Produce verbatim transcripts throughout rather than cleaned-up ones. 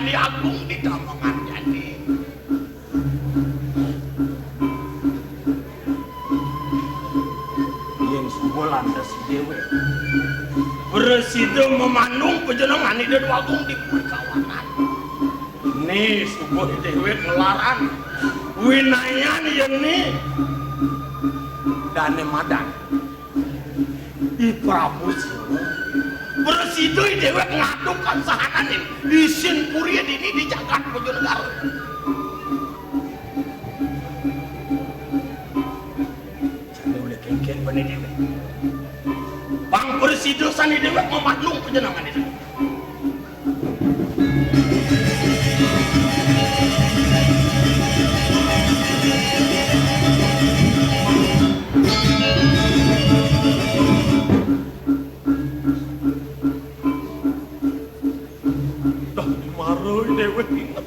Candi Agung di Damengan Candi. Yén suba lantas déwék prasida mamandung panjenengan Ida Déwa Agung di Puri Kawanan. Né suba déwék nglarang winayan yén né dané madan. I Prabu Sira prasida déwék ngadukan sahananing isin puri dini di jagat Bojonegara. Jani olih kénkén bené déwék. Pang prasida sané déwék mamandung panjenengan itu. Dah mara déwék inget.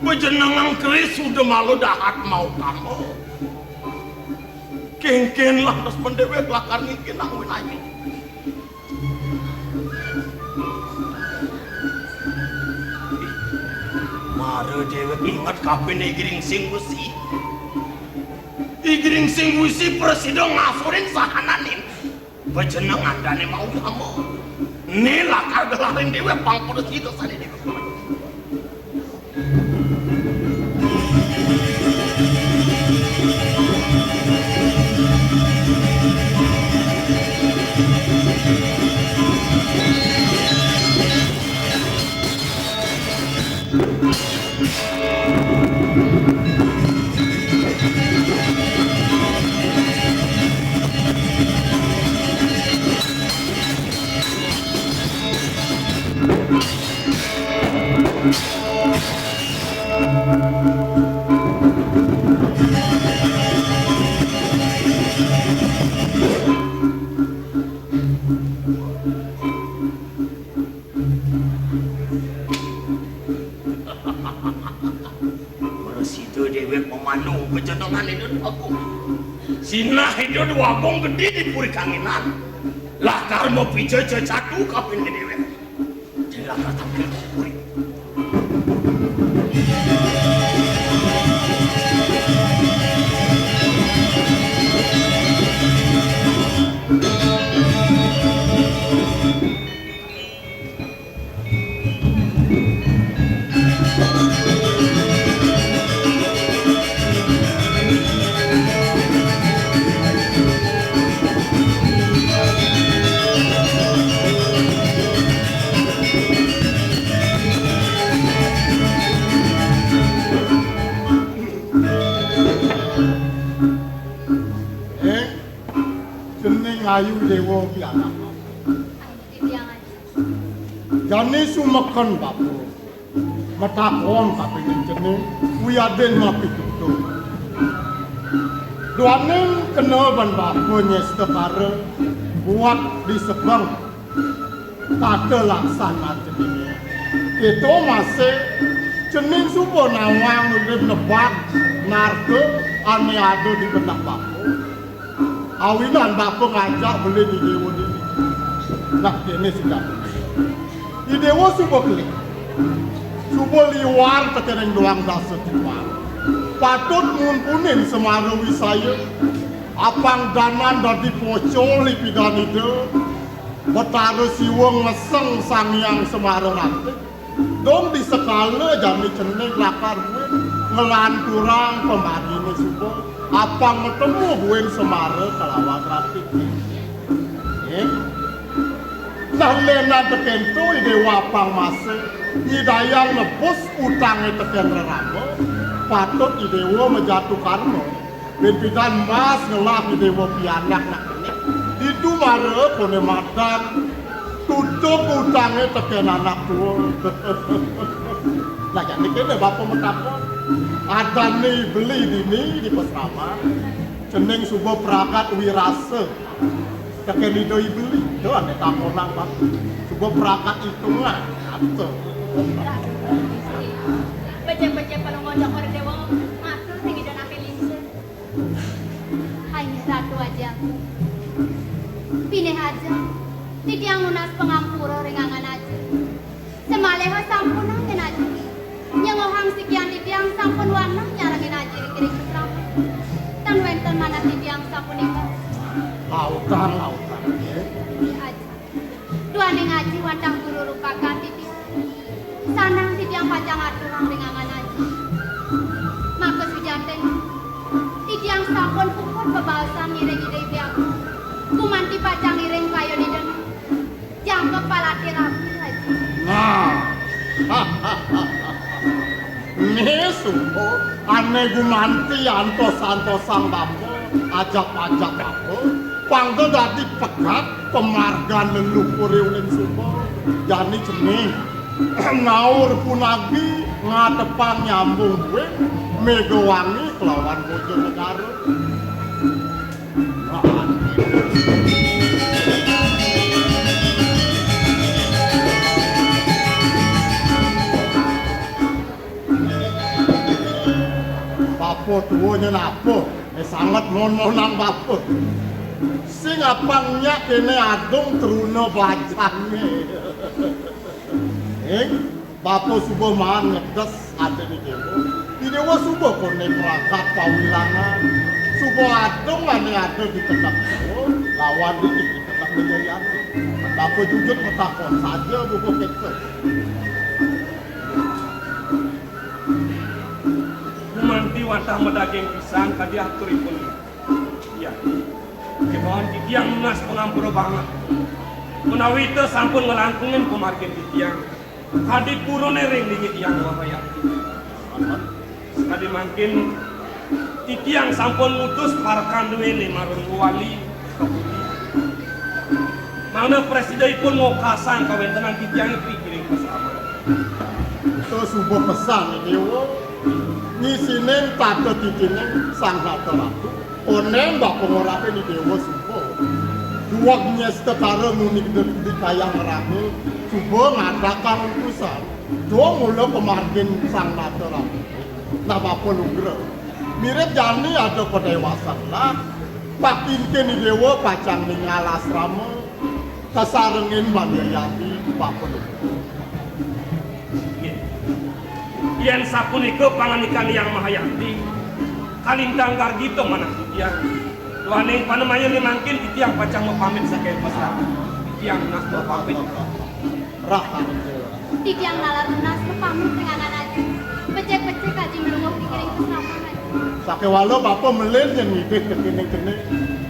Panjenengan keris suda malu dahat mautama. Kénkén lantas mén déwék lakar ngingkinang winaya. Mara déwék inget kapining I Gringsing Wesi. I Gringsing Wesi prasida ngasurin sahananing panjenengan dané mautama. Né lakar gelarin déwék pang prasida sané déwék. Prasida déwék mamandung panjenengan Ida Déwa Agung. Sinah Ida Déwa Agung gedé di Puri Kanginan. Lakar mapija cecadu kapining déwék. Jadi lakar tampil ka puri. Eh, cening ayu déwa pianak. Jani sumeken bapa. Matakon kapining cening, wiadin mapitutur. Duaning kena ban bapa nyestakara, buat di sebeng tata laksana ceningé. Kéto masih cening suba nawang urip nebak narka ané ada di beneh bapa. Awinan bapa ngajak beli di déwa dini. Nah, kéné sida. I déwa suba kelih. Suba liwar tekening doang dasa tiwang. Patut ngunpunin Semara Wisaya. Apang danan dadi pocol ipidan Ida. Betara Siwa ngeseng Sang Hyang Semara Ratih. Dong di sekala jani cening lakar buin nglanturang pamadiné suba, apang matemu buin Semara kalawan Ratih. Eh? Nah, lénan tekén to I Déwa apang masih nyidayang nebus utangé tekén rerama, patut I Déwa majatu karma. Bén pidan mas ngelah I Déwa pianak nak kéné. Ditu mara koné madan tutup utangé tekén anak tua. Nah, jani kéné bapa matakon. Adané I Beli dini di pasraman. Cening suba pragat wirasa. Tekén Ida I Beli. To ané takonang, Pak. Suba pragat itungan. Ato. Becik-becik Palungguh Cokor I Déwa. Matur ring Ida napi lingsir. Inggih Ratu Ajeng. Pinih Ajeng, titiang nunas pangampura ring anggan Ajeng. Semar Kang Lautan, nggih. Aji. Duaning aji wantah guru rupakan titiang. Sanang titiang pacang aturang ring angan aji. Maka sujatin, titiang sampun puput bebaosan ngiring Ida Hyang Agung. Gumanti pacang ngiring kayun Ida. Jangkep palatih rabi, Aji. Nah. Né suba ané gumanti antos-antosang bapa, ajap-ajap bapa, pangda dadi pegat pamargan leluhuré ulin suba. Jani cening naur punagi ngatepang nyambung buin Mégawangi kelawan Bojonegara. Bapa tua nyén apa? Eh, sanget mon-monang bapa. Sing apang nyak kéné adung truna bajangé. Ing, bapa suba maan ngedes atiné déwa. I déwa suba koné pragat pawilangan. Suba adung ané ada di tengah déwa, lawan di tengah Jayadi. Bapa jujut matakon, saja bubuh kéto. Gumanti wantah madaging pisan kadi aturipun. Iya. Kémaon titiang nunas pangampura banget. Ménawi ita sampun nglangkungin pamargin titiang, kadi puruné ring dingin Hyang Mahayati. Sakadi mangkin titiang sampun ngutus parekan duéné Marun Wali ka Budi. Mangda prasida ipun ngokasang kawéntenan titiang ring kiring pasraman. Ento suba pesan, Déwa. Ngisinin tata titiné Sang Nata Ratu. Onén bapa ngorahang i déwa suba. Duweg nyestetara munik di kayang rame, suba ngadakang utusan. Duh mula pamargin Sang Nata Ratu. Nah, bapa lugra. Mirib jani ada padewasan lah. Pakinkin i déwa pacang ningal asrama. Kasarengin Mandrayati, bapa lugra. Nggih. Yén sapunika pangandikan Hyang Mahayati, kalintang gargita manah titiang. Duaning panemaya ri mangkin titiang pacang mapamit saking pasraman. Titiang nunas mapamit. Raharja. Titiang nalar nunas mapamit ring angan aji. Becik-becik aji mlunguh ring kiring pasraman aji. Sakéwala bapa melih yén ngidih tekening-kening.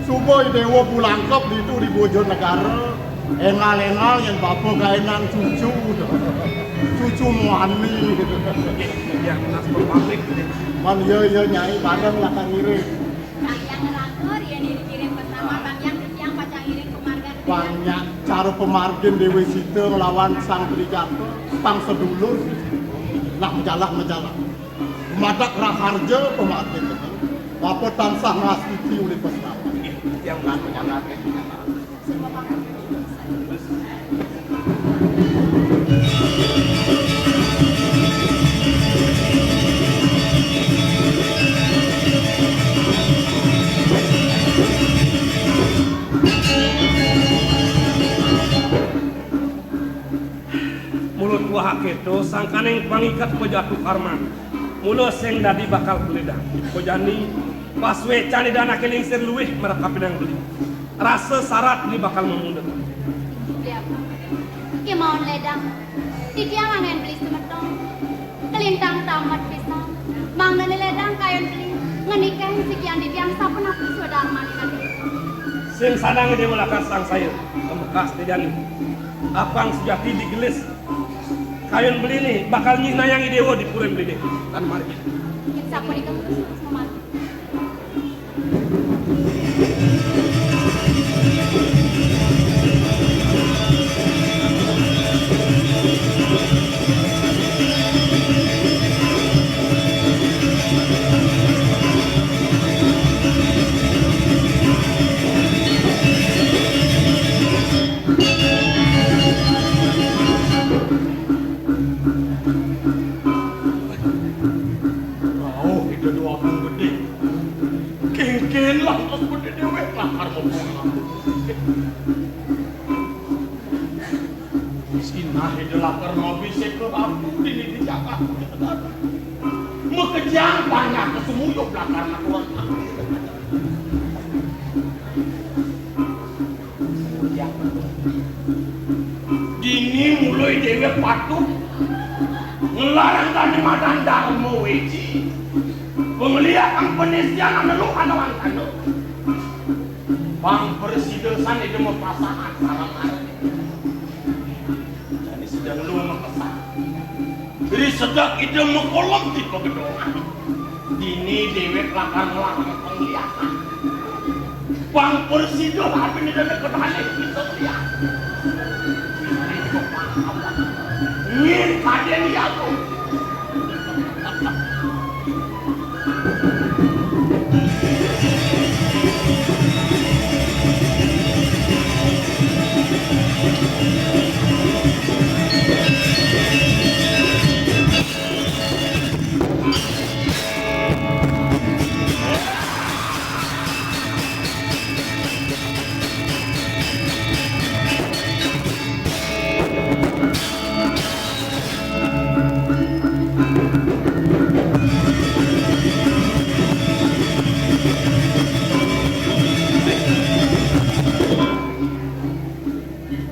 Suba i déwa bulangkep ditu di Bojonegara. Éngal-éngal yén bapa gaénang cucu. Cucu muani. Nggih, titiang nunas pamit. Man, iya, iya, Nyai, bareng lakar ngiring. Bang Hyang ngrangkur, yén dikirim pasraman, Bang Hyang titiang pacang ngiring pamargan. Bang Hyang, cara pamargin Déwi Sita nglawan Sang Trijatha, pang sedulur. Nah, majalah, majalah. Dumadak raharja pamargin titiang. Bapa tansah ngastiti uli pasraman. Nggih, titiang nunas pamit. Mula tuah akéto, sangkaning pangiket pajatu karman. Mula sing dadi bakal kuledang. Kojani, pasuécan Ida anaké lingsir luih marep kapinang beli. Rasa sarat né bakal mamundut. Iya, Pak. Kémaon ledang. Titiang anggén beli semeton. Kalintang tamet pisan. Mangdané ledang kayun beli. Ngenikahin sikian titiang sapunapi swadarmané kadi. Sing sadang i déwa lakar sangsaya. Pamekas né jani. Apang sujati digelis. Kayun beliné bakal nyihnayang i déwa di purin beliné. Tan margi. Sapunika putus mamargi. Rauh Ida Déwa Agung Gedé. Kénkén lantas gedé déwék lakar mabunga. Sinah Ida lakar mabisik ka ratu dini di jagat. Makejang banyak kasumuyup lakar ngaturan. Dini mula déwék patut nglarang dané madan Darma Wiji. Pangliakan panisian ané luh ana wangkana. Pang prasida sané ida mapasahan sareng arep. Jani sida ngelu makesah. Ri sedek ida makolem di pagedongan. Dini déwék lakar nglarang pangliakan. Pang prasida abin ida nek kedané bisa liat. Ngin kadén ya aku.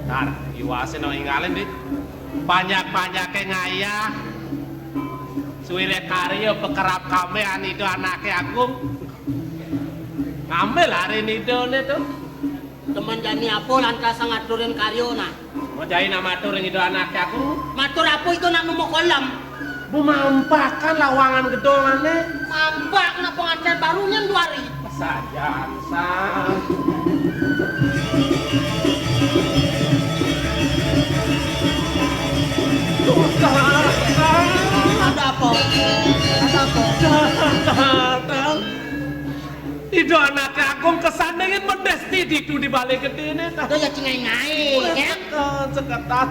Tar, iwasé no ingalin, Dik. Banyak-banyaké ngayah. Suwilih karya pekerap kambé anida anaké agung. Ngambil hari nidané to. Temen jani apa lantas ngaturin karya, nah? Mojain matur ring ida anaké agung. Matur apa itu nak nemu kolam? Bu mampakan lawangan gedongané. Mampakna pengantén baru nyén duari. Sajan, San. Ada apa? Ada apa? Datang. Ida anaké agung kesandingin medés di ditu di balé gedéné, tah. Aduh, ya cingai-ngai, ya. Seketan, seketan.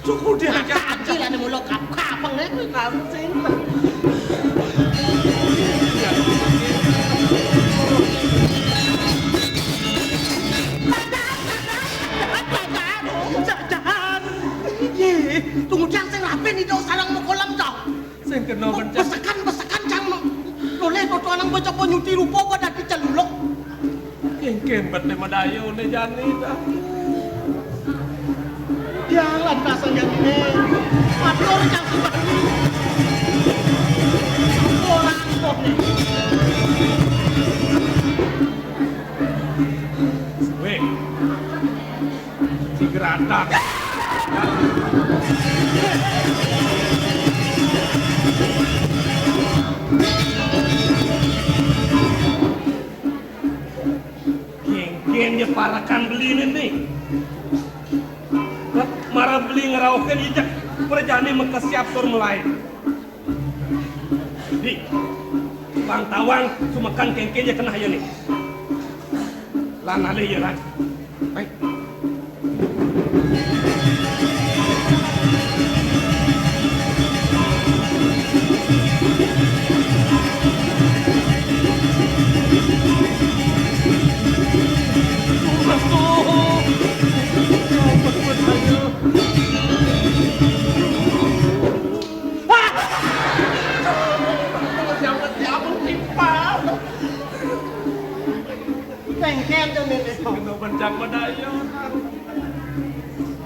Aduh, kudian. Masa aja lah nemu lo kap-, kapeng, ya. Kasing. Jajan. Ye, tunggu jang sing rapi nih, dong, sarang mau kolam, dong. Sing kena bencana. Besekan, besekan, cang. Noleh, toto anang baca penyuti rupa pada diceluluk. Kengken bete madayo ne jani, dah. Jangan kasar jani, ne. Matur, cang, sebani. Orang kok, ne. Weh. Digeratak. Geng-geng ya parekan beliné nih. Mara beli ngrauhin ijek prajane makesiab tur malaib. Di, bang tawang sumekan kengken ya kenah ya nih. Lan alih ya, Ran. Baik. Kengken to, Nek. Kena bencang madaya.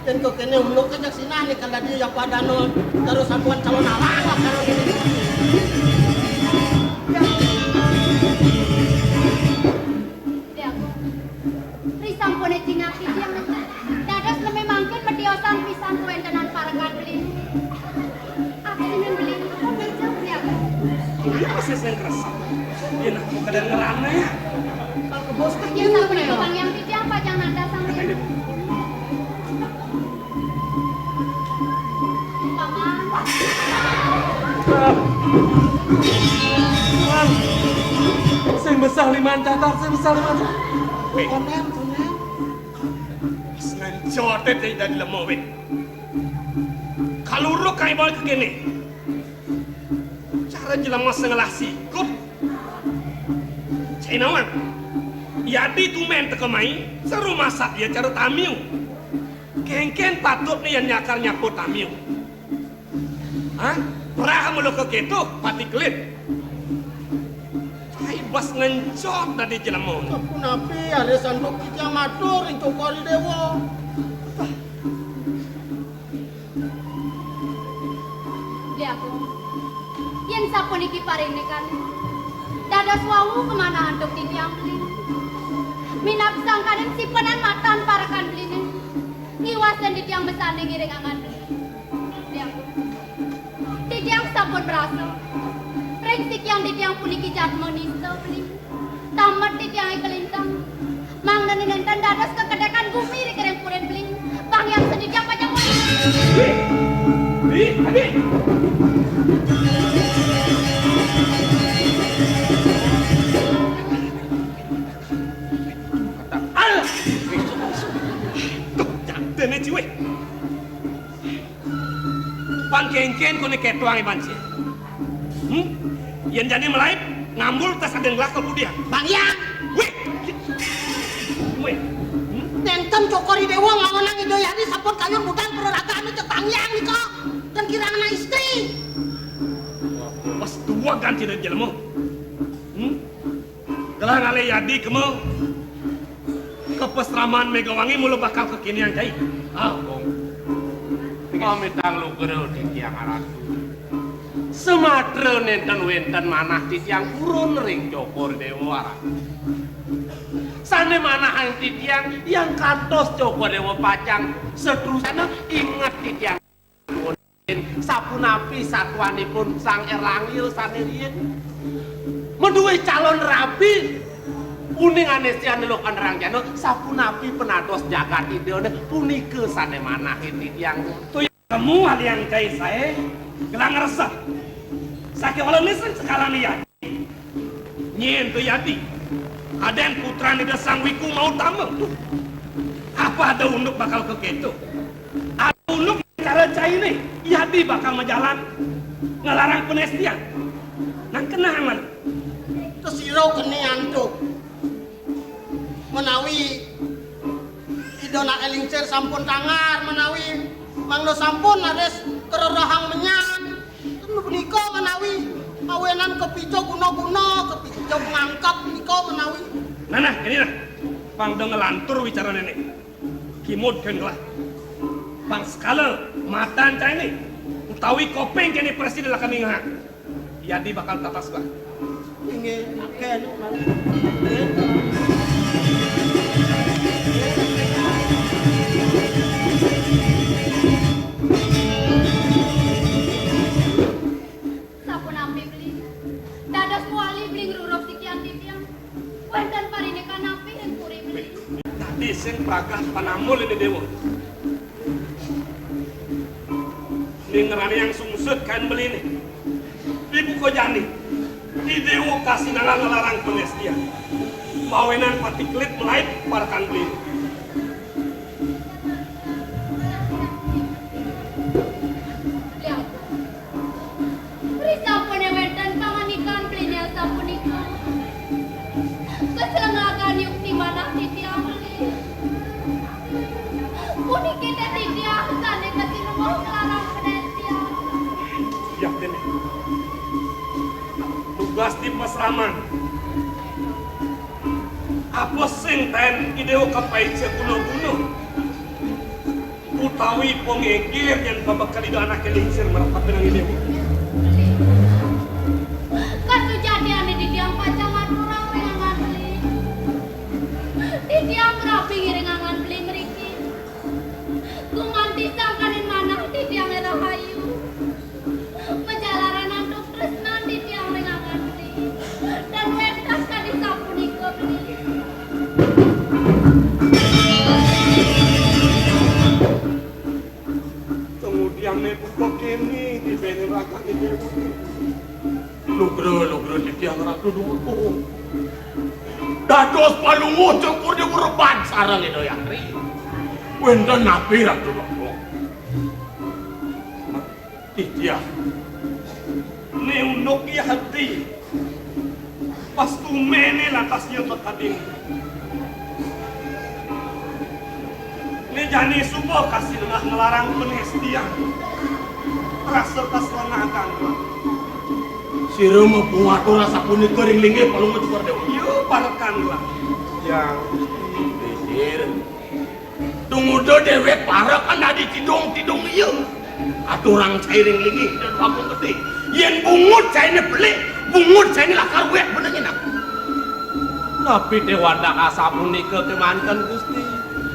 Yen kok kene umluk aja sinah nih, kalau dia ya pada no, terus satuan calon awak lah kalau gini. Dek Agung, risampune cingapi tiang. Dados leme mangkin mediosan pisan kawentenan parekan beli. Aku sing beli, aku ngejak, Dek Agung. Ini masih sing kerasa. Ini aku kedengerannya. Kalau ke bos kan dia sampun ya. Tukang yang titiang pajang nada sang. Paman. Sing besah liman catar, sing besah liman. Konen, konen. Sengaja tete dari lemo, weh. Kaluruk kai bawa ke kene. Cara jelema sing ngelah sikut. Cai nawang. Yadi tumen teka mai, seru masak dia cara tamiu. Kengken patutne yan nyakar nyapu tamiu. Hah? Prah mula keketo, pati kelit. Cai bas ngencot dadi jelema. Sapunapi, ari sanduk titiang matur ring Cokor I Dewa. Sapuniki parindikan. Dados wau kamanah antuk titiang beli. Minab sangkaning sipenan matan parekan beliné. Iwasan titiang masanding ring anggan beli. Titiang sampun merasa. Ring sikian titiang puniki jadma nista beli. Tamet titiangé kalintang. Mangdané nénten dados kekedékan gumi ring kering purin beli. Bang Hyang Sendika pacang wali. Adi. Alah. Tuh, jantene ciwih. Pang kénkén koné kétoang iban sih. Hmm? Yén jani malaib, ngambul tas ada ngelah kemudian. Bang Hyang. Wih. Wih. Hmm? Nénten Cokor I Déwa ngawonang Ida Hyang Ri sampun kayun budal praraga anu cek Bang Hyang nika. Dan kirang anak istri. Pas dua ganti dari jelema. Hmm? Gelah ngalih Yadi kema kepesraman Megawangi mula bakal kekinian cai. Ah, Kong. Pamitang lugra titiang Ratu. Samatra nénten wénten manah titiang purun ring Cokor Déwa Ratu. Sané manahang titiang yang kantos Cokor Déwa pacang seterusana inget titiang. Sapunapi satuanipun Sang Erlangga sané riin? Madué calon rabi uning ané sian lokan rangjana, sapunapi penados jagat Idané punika sané manahin titiang. Temu alian cai saé, gelang resep. Sakéwala nisen sekalan liat. Nyén to Yadi, adén putran Ida Sang Wiku Mautama. Tuh. Apa ada unduk bakal kekéto? Ada unduk cara cainé, Yadi bakal majalan ngelarang penestian. Nang kenangan. Kesiro keni antuk. Menawi Ida nak elingsir sampun tangar menawi mangda sampun laris kererahang menyan. Ten punika menawi awenan kepica guna-guna, kepica ngangkep punika menawi. Nah, nah, ini nah. Pang da ngelantur wicara nenek. Kimud kan gelah. Pang sekala matan cainé utawi kopeng kéné presiden lakar ningehang. Yadi bakal tatas bah. Inggih, kén. Sapunapi beli? Dados kuali beli ngrurup sikian titiang. Wénten parindikan napi ring puri beli? Tadi sing pragah panamul ini déwa. Ning ngraniang sungsut kain beliné. Dibuka jani. Di déwa kasinangan ngelarang penestian. Mawinan pati kelit melaib parekan beliné. Lihat. Risampune wénten pangandikan beliné sapunika. Kasrenggagan yukti manah titiang. Puniki té titiang sané kasinunggul nglarang penestian. Yakin. Tugas di pasraman. Apa sing taén idéwa kapaica guna-guna? Utawi pangegir yén pabekel ida anaké lingsir marapat dengan idéwa. Kasujatiané titiang pacang aturang ring anggan beli. Titiang rabi ngiring anggan beli mriki. Gumanti sangkaning manah titiangé rahayu. Majalaran antuk tresnan titiang ring anggan beli. Dan wénten kadi sapunika beli. Kemudian né buka kéné di béné ragané déwa. Lugra, lugra titiang Ratu Duwung. Dados palungguh Cokor Déwa Reban sareng Ida Hyang Ri. Wénten napi Ratu Duwung? Titiang. Né unduk Yadi. Pas tuméné lantas ia kakadin. Né jani suba kasinengah nglarang penestian. Rasa kaslengahan. Sira mapungatur sapunika ring linggih palungguh Cokor Déwa. Iya, parekan lah. Yang. Tumuda déwék parekan dadi tidung-tidung iya. Aturang sairing linggih dan Agung Gedé. Yén bungut saéné beli, bungut saéné lakar wék bener nyenak. Napi té wadah asapunika kémanten, Gusti?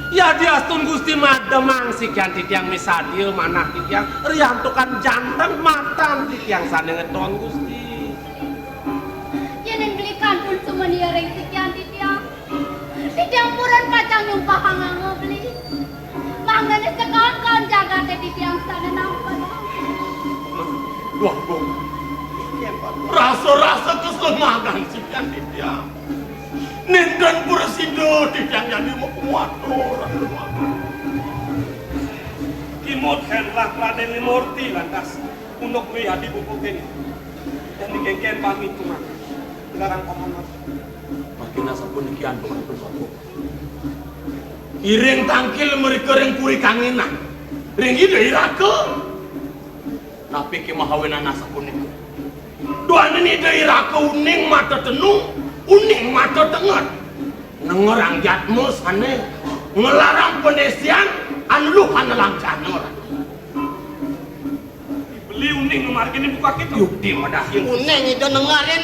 Yadiastun Gusti mademang sikian titiang misadia manah titiang, riantukan janten matan titiang sané ngeton, Gusti. Yén beli kantun sumenia ring sikian titiang, titiang purun pacang nyumpahang angga beli. Mangdané sekaon-kaon jagaté titiang sané nampa. Wah, Bung. Rasa-rasa kasemagan sikian titiang. Nénten prasida titiang jani makuwatur. Kimud kén rak Radén Limurti lantas unduk ri adi bubukin. Dan dikénkén pamit tuman. Ngarang paman. Makin asapuniki antuk-antuk aku. Iring tangkil mrika ring Puri Kanginan. Ring Ida Iraka. Napi ké mahawinan asapunika? Duaning Ida Iraka uning mata tenung, uning mata tenget. Nengerang jatma sané ngelarang panisian anu luh anu lancana. Beli uning nu marginé buka kita. Yukti madah. Uning Ida nengerin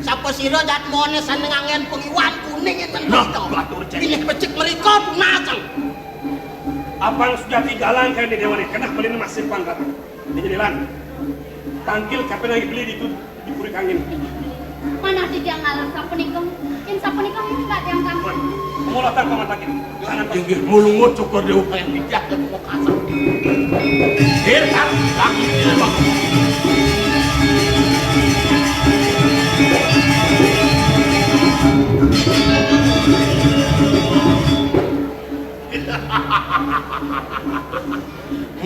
sapasira jatmané sané nganggén pangiwan kuning enten. Nah, kita. Batur cék. Pilih becik mrika tunasang. Apang sujati galang kaya di déwané, kenah beli masih pangkat. Di jendélan. Tangkil kapan lagi beli di itu di Puri Kangin. Manah titiang ngalih sapunika, yén sapunika enggak tiang tangkil. Mulatan pamatakin. Gelangan pas. Inggih mulungut syukur déwa yang bijak dan pamekasan. Dir kan, kaki dir, Bang.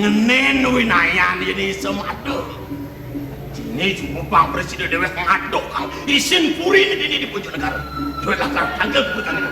Ngenén winayan yén iso madu. Dini jumupang prasida déwék ngadok kang isin puriné dini di Bojonegara. Dué lakar tangkil kuwi kang.